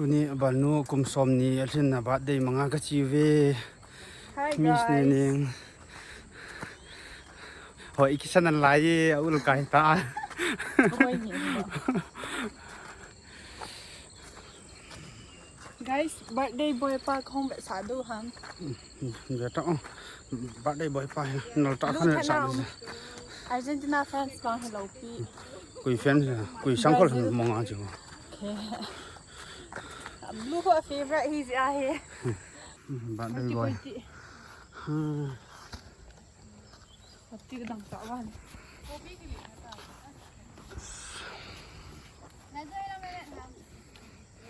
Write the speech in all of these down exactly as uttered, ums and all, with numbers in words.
Tuni Balnu kum som ni alhin na birthday manga kachi uve. Hi, Miss guys. Neneng. Hoi, kisan lai ye, aul kai ta. Hoi ni. Guys, birthday boy pa kong be sa du ham. Jata, oh. Birthday boy pa he. Nal ta khan sa. Argentina fans pa he lo pi. Kui fans, kui sangkol mong a chu. Okay. Blue ko favorite hi ji a he. Birthday boy. Hmm. Ati ka dang ta wan.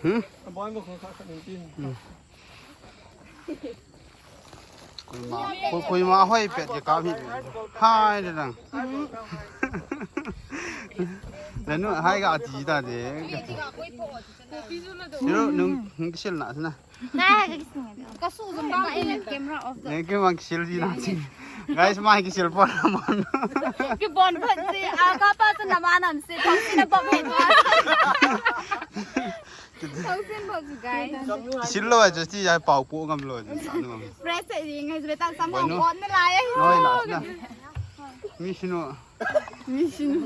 Hmm? Boy mo ko ka ka ni tin. Kui ma, kui, kui ma hoi pet ke kam hi. Hai de dang. Lanu hai ka ati ta de. Siro nung, nung kisil na sina. Ka su zong ba in camera off. Ne ke mang kisil di na si. Guys, mai kisil po na mon. Kibon phat si, a ka pa sa na ma nam si, thong si na bok he. Thong si bok si, guys. Kisil lo, just ya pau po ngam lo. Fresh se ding, has betan sam hong on na lai. Noi na, na. Mi sinu. Mi sinu.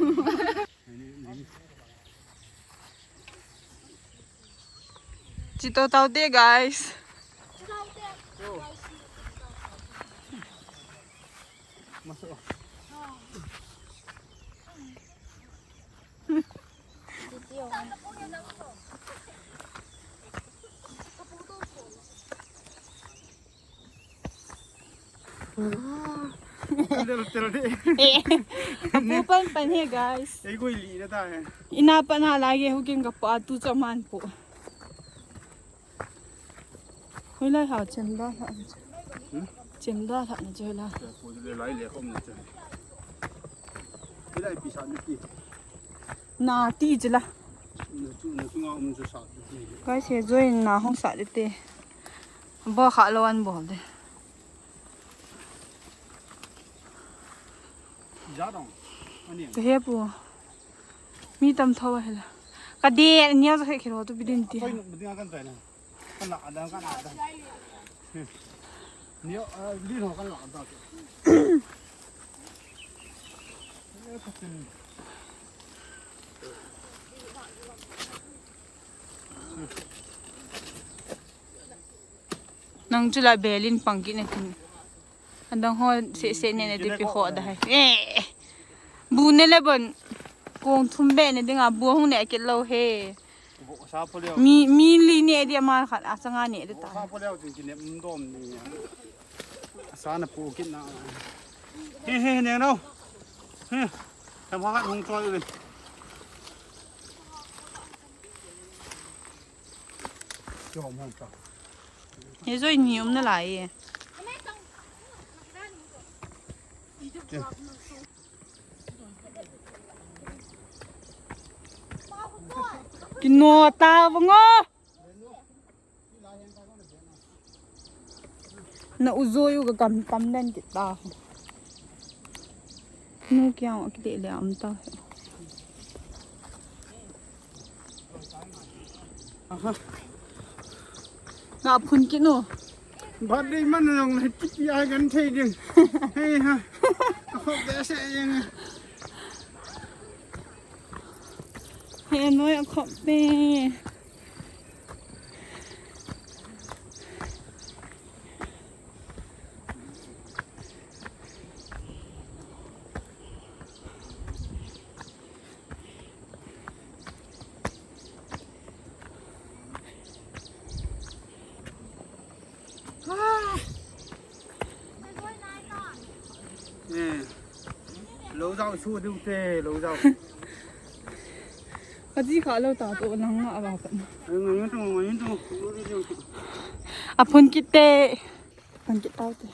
Chito taute, guys. Tel, tel de. Eh, kapu pan pan he, guys. Ei, koi li na ta he. Ina pan a lage hukin kapu a tu chaman po. Hoi lai ha chem da ha. Hmm? Chem da ha na che la. Ko le lai le kom na che. Hoi lai pi sa ni ti. Na ti che la. Na chu, na chu nga um chu sa ti. Guys, he join na hong sa de te. Bo kha lo an bol de. Ka he pu. Mi tam tho a hela. Ka de, nia za khe khe ro tu bidin ti. Koi nuk bidin kan tai na. Kan la da, kan la da. Nia, eh, bidin ho kan la da. Eh, ka tin. Nang chu la belin pang kit na tin. Adang ho se se ne ne ti pi kho da hai. Eh. Bu ne le bon. Kong thum be ne dinga bu hung ne kit lo he. Mi, mi li ne di ma khat a changa ne de ta. Sa po leo tin kinem dom ni. Sa na pu kit na. He he ne no. He. Tam ha khat hung choi le. He joi ni um na lai e. Kino ta vango. Na u joi u ka kam, kam den kit ta. Nu kiang a kile le am ta. Aha. Na phun kit nu. Birthday man jong na kiti a kan thei ding. Hei ha. Ka khop behseh jeng. He noi a khop be. Eh. Lo jao su diu te, lo jao. Ka ji kha lo ta to nang a ba pat. Ngai tu, ngai tu. A phun kit te. Phun kit tau te.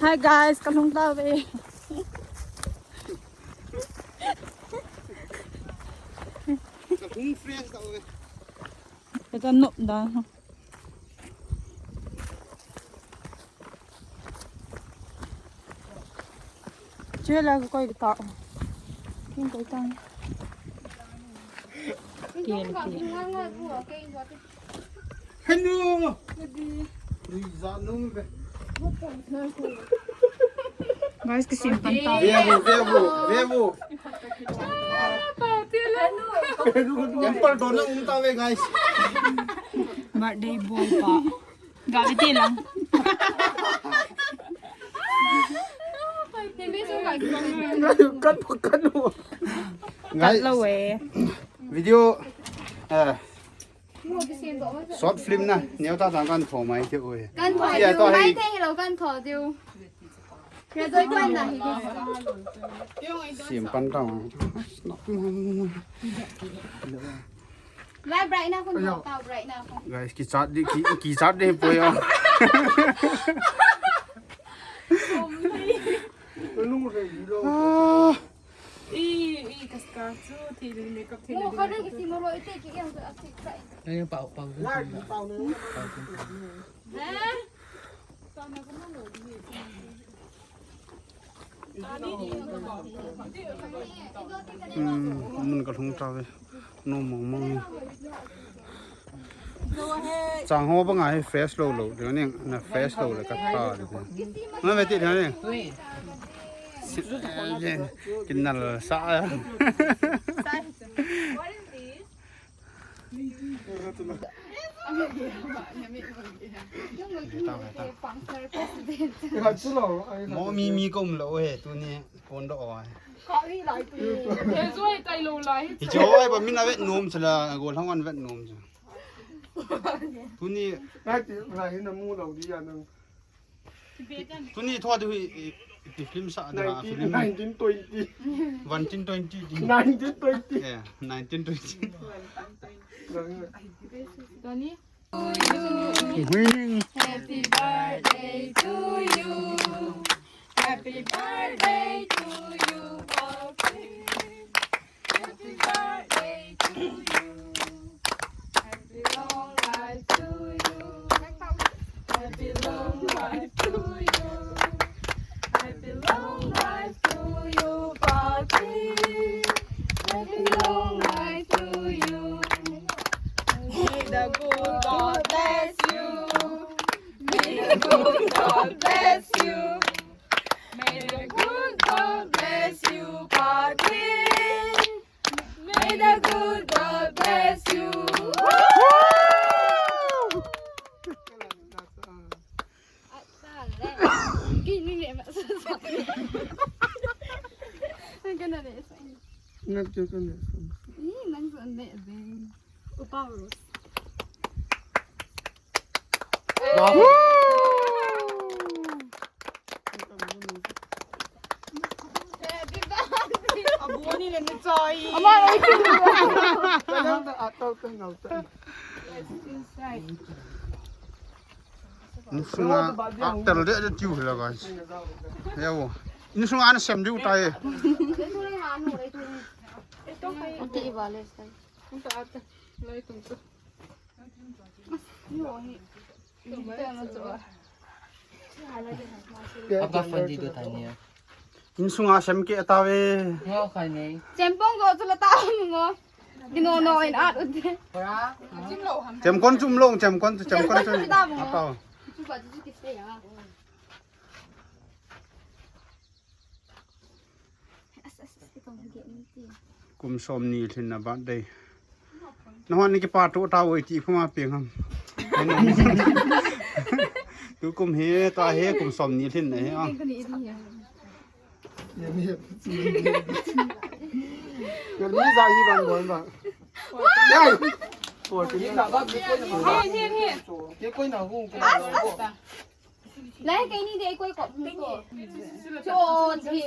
Hi guys, ka lhung tau ve. Ka lhung fresh tau ve. Ka nop da. Che la ko koi ta. Kin koi ta. Hello. Guys, kisem pan tau. Vevo, vevo, vevo. Temple dona um tauve, guys. Birthday boy pa. Ga ve ti lang. Kan, kan. Guys, lo eh. Video, eh, short film na, neo ta tang kan tho mai te oi. Kan tho. Ya, diu, to mai hai. Te hi lo kan tho diu. Ya, doi pan na hi. Sem pan tau. Lai bright na khun, tau bright na khun. Guys, kichat di, ki, kichat di poi a. Ah. I, i, kas ka chu, thei le makeup thei le. Oh, ka le ki mo lo, ite ki yang a thik ka. Ai, pau, pau. Pau. Eh? Hmm, mun ka lhung ta ve. No mong mong. Chang ho banga hi fresh lo lo. Ding ning na fresh lo le ka tha. Na ve ti ding ning. Kin nal sa. Mo mi mi kom lo he tuni. Kon do oi. Ka ri lai tu. He joi tai lo lai. Hi joi ba min a vet nom chu la, go lhang an vet nom chu. Tuni. Ngai ti lai hin na mu lo di ya nang. Tuni tho di hui, i, i film sa da, nineteen, film. Nineteen twenty. Nineteen twenty di. Nineteen twenty. Yeah, nineteen twenty. Tony. Happy birthday to you. Happy birthday to you, Paul. Happy birthday to you. Happy long life to you. Happy long life to you. Happy long life to you, Paul. Happy long life to you. May the good God bless you. May the good God bless you. May the good God bless you, Paul. May the good God bless you. Ngat ke kan. Ih, nang so ne be. Upa Rose. Wow. Abu ni le ni choi. Ama oi. Kaya ta atau ta ngau ta. Insunga atel de de tiu la guys. Yawo. Insunga na sem diu tai. Ati vale sai. Apa fun di do tanya? Insunga sem ke ta ve. Ngo khai nei. Chempong go chu la ta ngo. Dino no in at ut. Chemkon chum long, chemkon, chemkon chum. Apa? Kum som ni lhin na birthday. Na hon ni kipa tu ta oi ti khuma pe ngam. Tu kum he ta he kum som ni lhin na he a. Ni za hi ban bon ba. Hey! Por ti na ba ke koi na. Ke koi na hu. Lai, kei ni dei koi ko. Cho, che.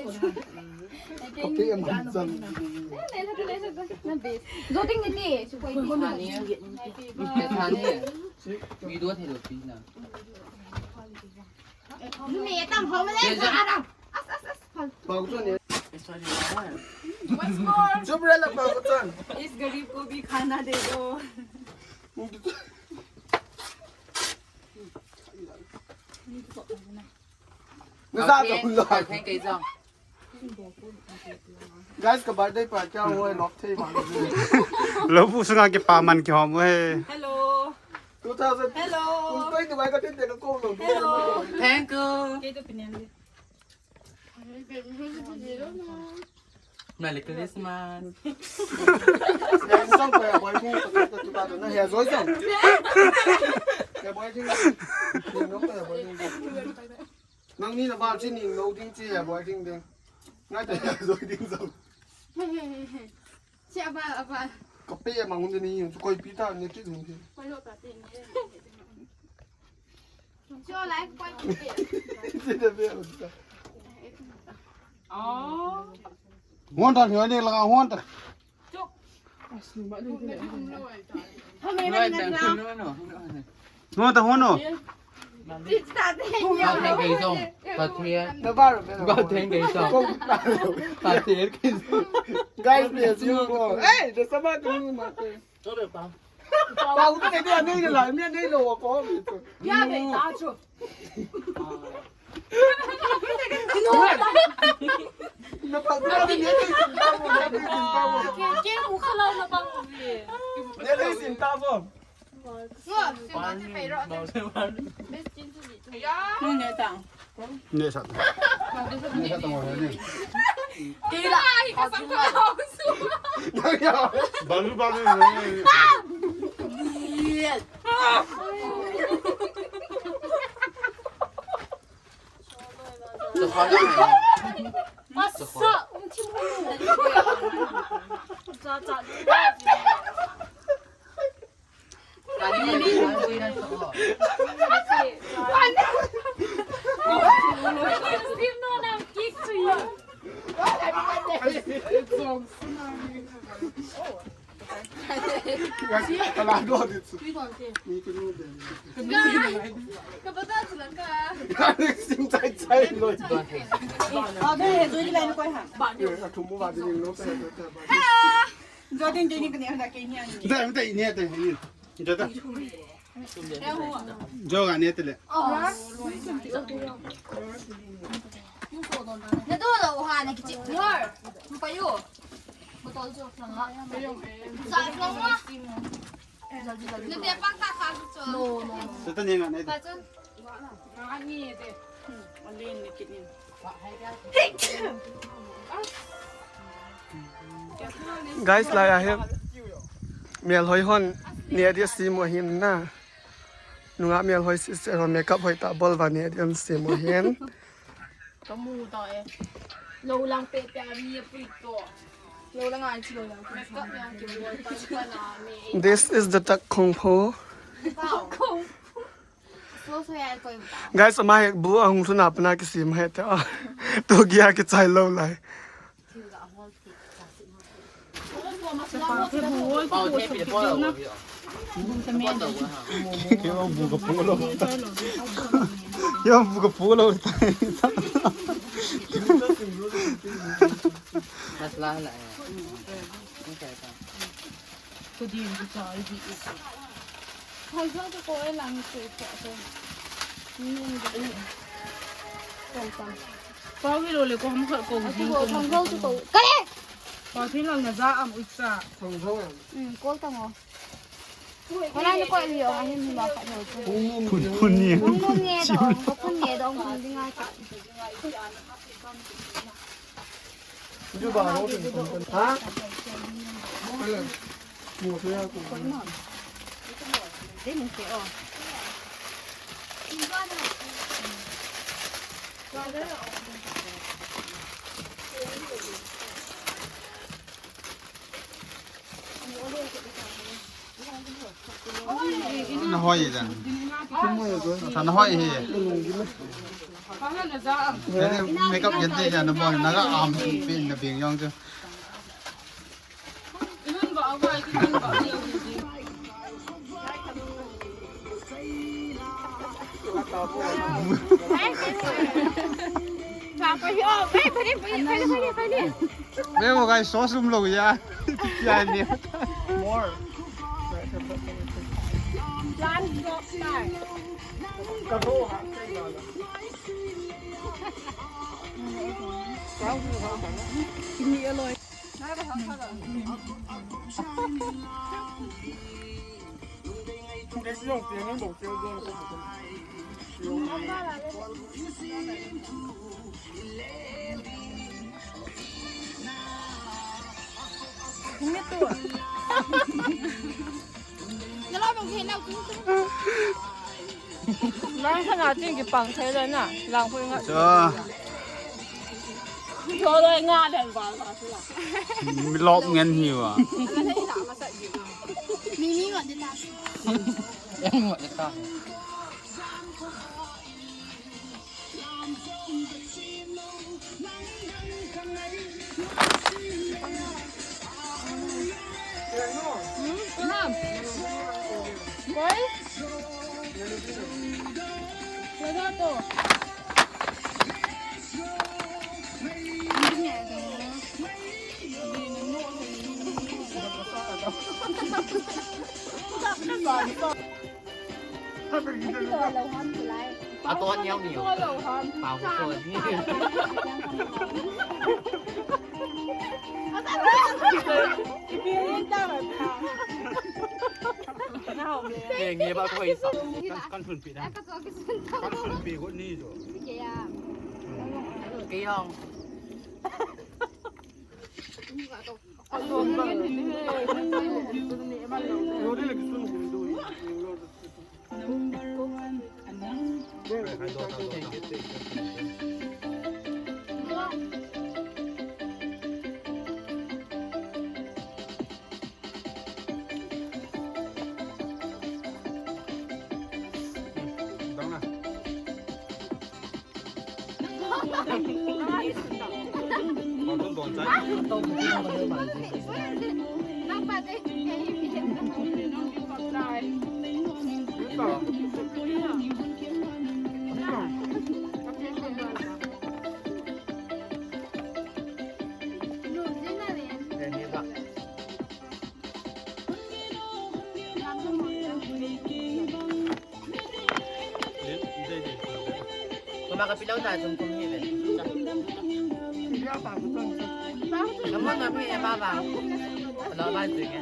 Ko pe em han san. Zo ting ni ti, su koi ti. Video thei lo pi na. Ni tam ho ma le. As, as, as. Pau chon ni. Once more. Chup re la pau chon. इस गरीब को भी खाना दे दो. Nasa okay, to lo. Okay, okay, so. Guys, ka birthday pa kya hua hai, lop thei ma. Lo bu sunga kipa man kihom e. Hello. Two thousand. Hello. Kum twenty-one ka tin te ka ko lo. Hello. Thank you. Merry Christmas. He song pa ya boy thing, he zoi song. Ya boy thing. Nangni na ba chi ning lo ding chi ya boy thing ding. Ngai ta ya zoi ding song. Siapa, apa? Kape ya mangun ni, koi pita ni kit ni. Koi lo kape ni. Sio lai koi kape. Sio kape. Oh. Huan ta, huan ni la, huan ta. Chuk. Hame na na. No, no, no. Nuan ta hono. Pathen gei song. Pathen. Pathen gei song. Pathen gei song. Guys, ni sio ko. Hey, the sama tu ma. Pau tu te ni la, ni ni lo ko. Ya, ni ta chu. Na pa, na ni ni. Ke, ke, u khala na pa mo ni. Ni ni sin ta bo. Nge ta. Nge sa. Balu, balu. Masa. Hello. Jodin, Jodin, kani hana kei ni ani. Dai, dai, ni dai, ni. Jodin. Joga ni tele. Na do lo ha na kichi. Mor. Mupayo. Botol jo langa. Sa langa. Jaldi, jaldi. Na te pang ta kha jo. No, no. Seta ni nga ni. Guys, lai ahi. Melhoi hon ni adia simo hin na. Nunga melhoi sister hon makeup hoi ta bol va ni adia simo hin. Kamu ta e. Lo lang pe pe a mi e pui to. Lo lang a chi lo lang. Makeup yang ki bol pa pa na mi. This is the tak kung fu. Kung fu. Guys, ama he bu ahung lhun a pat na kisem he ta. Tu gia kichai lou lai. Yo bu ka pu lou. Yo bu ka pu lou. Masala la. Kudin kita ibi isi. Thangthang chu ko e lang chu ko ko. Ni ni. Kom kom. Pau hi lo le ko ham khat ko jing ko. Thangthang chu ko. Kale. Pau thin lang na ja am ucha. Thangthang am. Um, ko ta mo. Ko la ni ko li o ahin ni ma khat ho chu. Phun phun ni. Phun phun ni do, ko phun ni do, phun ding a cha. Na hoi dan. Tha na hoi hi. Tene makeup yan te yan na bon na ga am pin na bing yong chu. Ve mo guys, sauce um lou ya. Ya ni. More. Plant sauce na. Ka ro ha. Kini aloi. Lang sana ting kipang thei le na, lang pui nga. Cho. Cho le nga le ba ba sila. Mi lop ngen hi wa. Mi mi ngot de ta. Yang ngot de ta. Ato niau niau. Pao ko ni. Nge ba ko isa. Kan kan sun pi da. Kan sun pi ko ni jo. Ke yong. Kuma ka pilau ta tum tum hi ve. Naman na ko ya baba. Ala ba sige.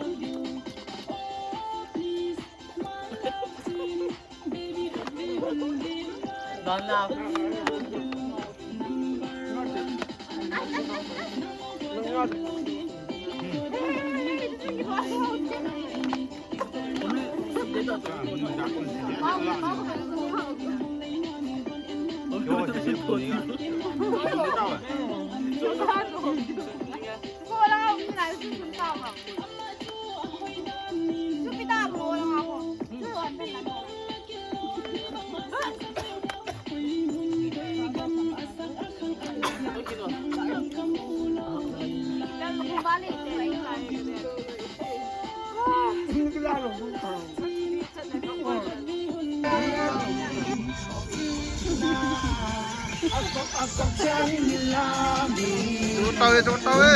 Dona. Tuta ve, tuta ve.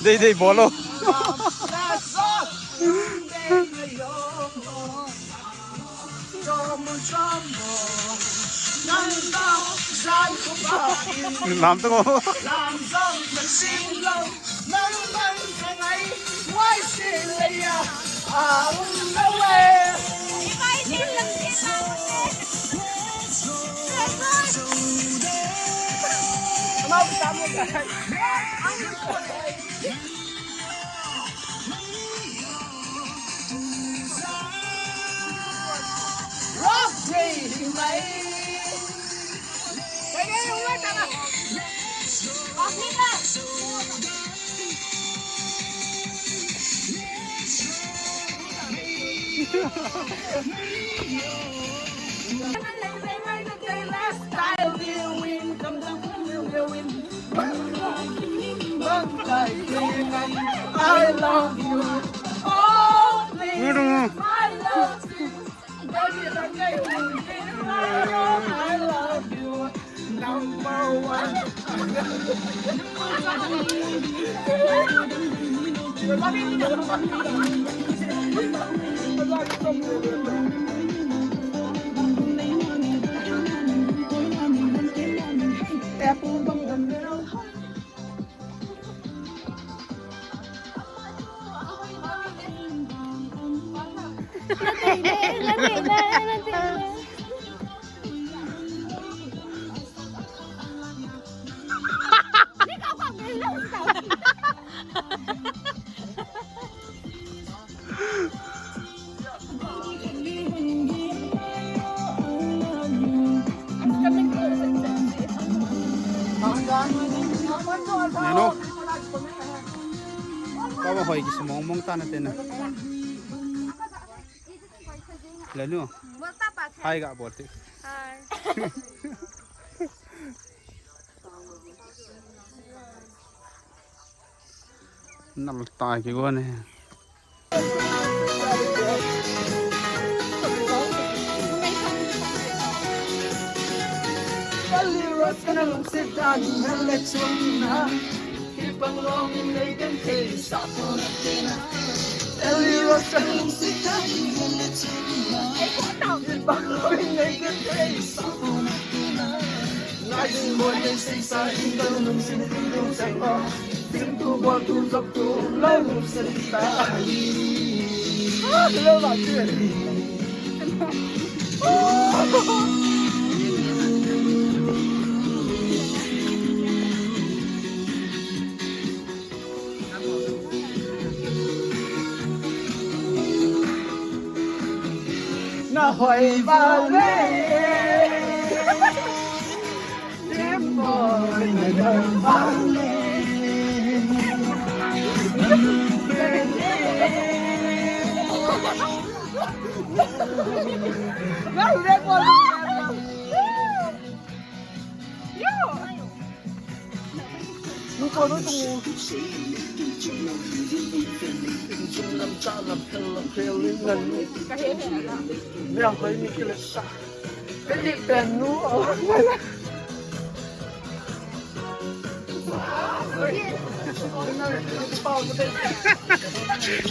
Dei, dei, bolo. Lam to ko. I love you. Oh, please, my love. Baby, I love you. Number one. Neno. Baba hoi kisi mong mong ta na tena. Lenu. Hi ga bol te. Hi. Nal tai ki go ne. Na hoi vale.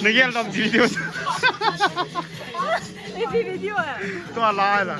Nagel dam video. Isi video ah. Tua lai la.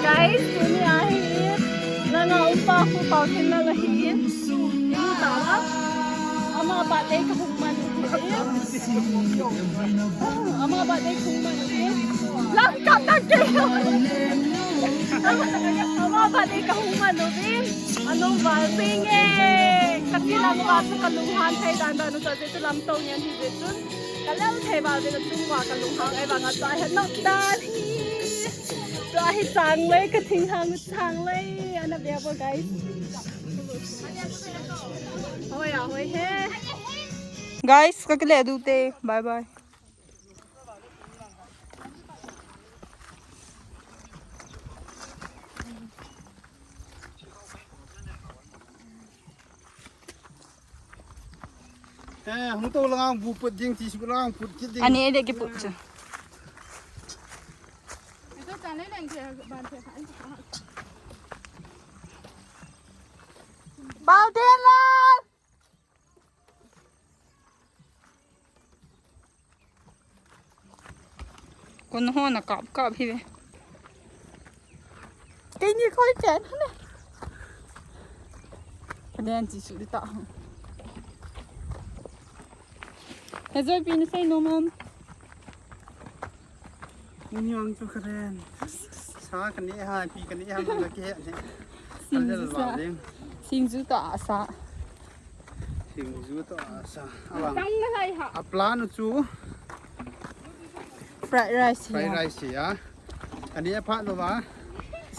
Guys, tuni ahi, nana upa khu pau khen na la hi. Ama birthday kahung man u hi. Ama birthday kahung man u hi. Lang kap na ke. Ama birthday kahung man u hi. Anung val sing e. Kati lang uva chu kalunghang thei dan dan u chu, chu lam to ngen hi ve chun. Kalel thei val ve chun uva kalunghang ai vang a chu ahi nok dan hi. Chu ahi chang lei, ka thinghang chang lei. Ana ve bo, guys. Hoi a hoi he. Guys, ka kile du te. Bye bye. Eh, hung to lang bu put ding, ti su lang put kit ding. Ani de ki put chu. Bau den la. Kon ho na kap kap hi ve. Keini khoi chen hane. Kaden chi su di ta. He joi pi ni sei no mam. Nyang chu karen. Sa kani ha, pi kani ha, la ke ne. Singju sa. Singju ta sa. Singju to asa. Alang. Tang na hai ha. A plan chu fried rice. Fried rice ya. Ani a phat lo ba.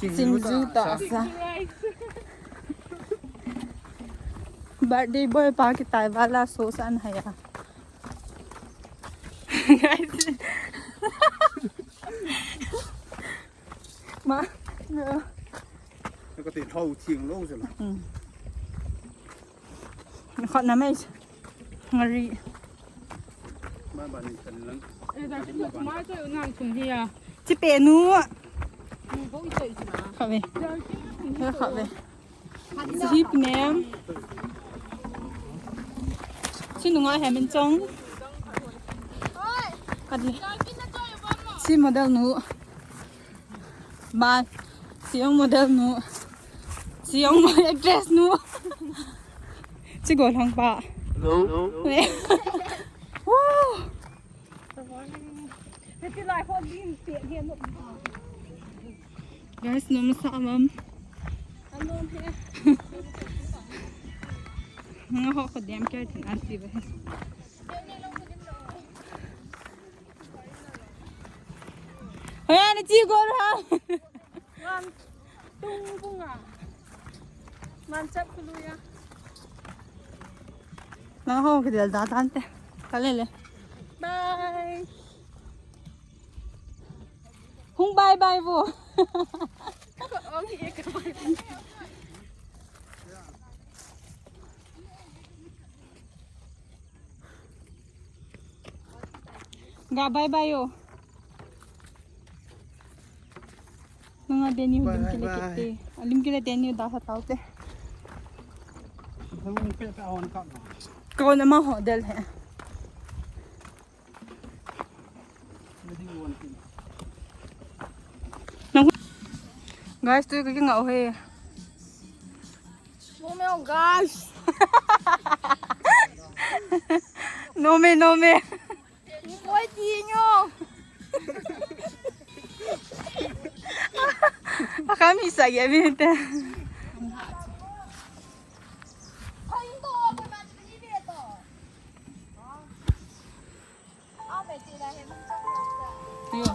Singju to asa. Birthday boy pa kitai wala sauce an hai ya. Guys. Ma. Ka ti thau thing lo se la. Hmm. Khat na mai. Ngari. Ba ba ni kan lang. Eh, da ki ma to nang kum hi ya. Chi pe nu. Ni bo i to i na. Kha ve. Kha ve. Chi hip nem. Chi nu ngai he min chong. Kha di. Chi model nu. Ba, si jong model nu. Si jong mo actress nu. Chi go lang pa. Hello. Wow. Guys, no masa amam. Nga ho ko dem kya tin anti ba. Hoya na chi gor ha. Wan tung bunga. Man chap kuluya. Na ho ke del da tan te. Ka le le. Bye. Hung bye bye bo. Ka ong hi ka bye. Ga bye bye yo. Nanga deni ho lim kile kit te. Alim kile deni da ha tau te. Kau na ma ho del he. Guys, tu ka kinga he. No me, oh, guys. No me, no me. Ni koi ti nyo. Akami sa ya mi te. Yo.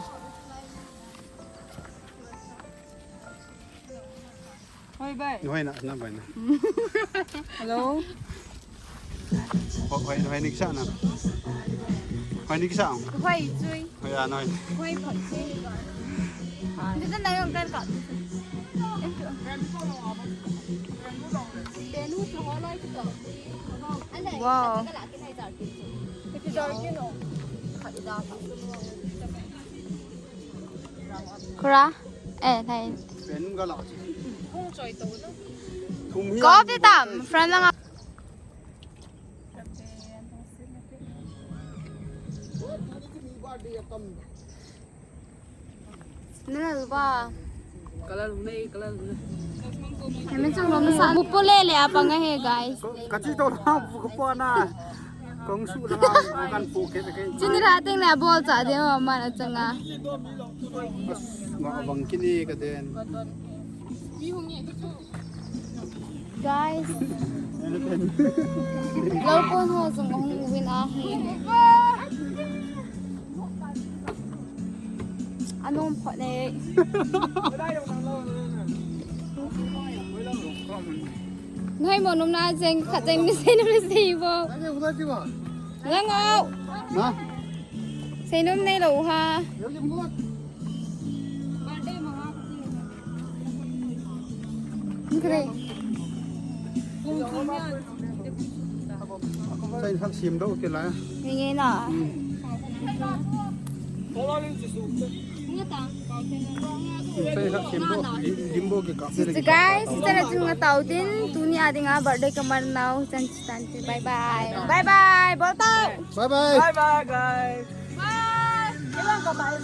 Hoi bai. Hoi na, na bai na. Hello. Hoi, hoi, hoi ni kisa na. Hoi ni kisa. Hoi chui. Hoi ya noi. Hoi phoi chui. Ni ta na yong kan ka. Benu chu ho loi chu to. Wow. Kura? Eh, thai. Ko ti tam, friend lang. Nalal ba. Kalal nei, kalal nei. Kami chang rom sa. Bupo le le apa nga he, guys. Kachi to na bupo na. Kong su na kan pu ke ke. Chini ra teng na bol cha de ma na changa. Nga bang kini ka den. Guys. Lopon ho jong ahung uvin ahi. Anom phot e. Nahoi mo nom na jeng khat jeng ni sei nom ni sei bo. Nang o. Sei nom nei lou ha. Ni kre. Sai thak sim do ke la. Ni nge na. Sai thak sim do. Lim bo ke ka. So guys, hichan a chun nga tao tin, tuni a dinga birthday ka man nau, chan chan. Bye bye. Bye bye. Bol tao. Bye bye. Bye bye, guys. Bye. Bye bye.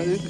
Bye.